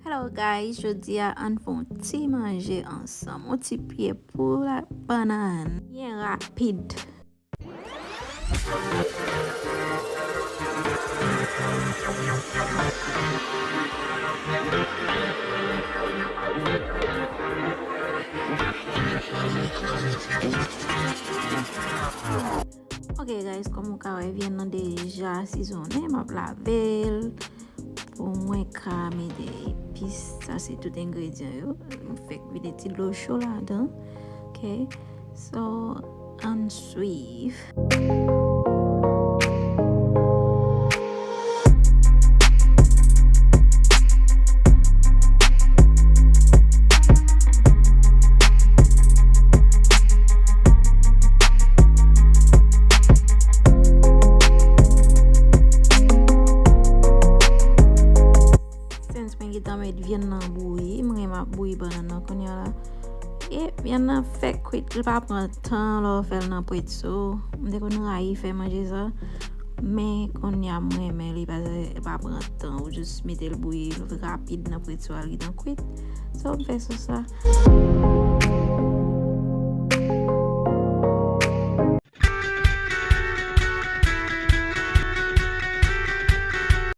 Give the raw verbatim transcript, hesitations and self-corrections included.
Hello guys, jodi a ann fè yon ti manje ansanm, yon ti pye pou la bannann. Byen rapid. Ok guys, kòm ou ka wè, vyann nan deja sizonnen, m ap lave l pou mwen ka mete epis. Sa se tout engredyan yo. M fèk vide ti dlo cho ladan. Ok, so, ann swiv. Since mwen gentan met vyann nan bouyi, mwen renmen ap bouyi bannann nan kounye a la. E vyann nan fèk kwit, li pa pran tan lè w fè l nan pwetso. M te konn rayi fè manje sa. Men kounye a mwen renmen li paske li pa pran tan. Ou jis mete l bouyi rapid nan pwetso a, li gentan kwit. So, m fè sos la.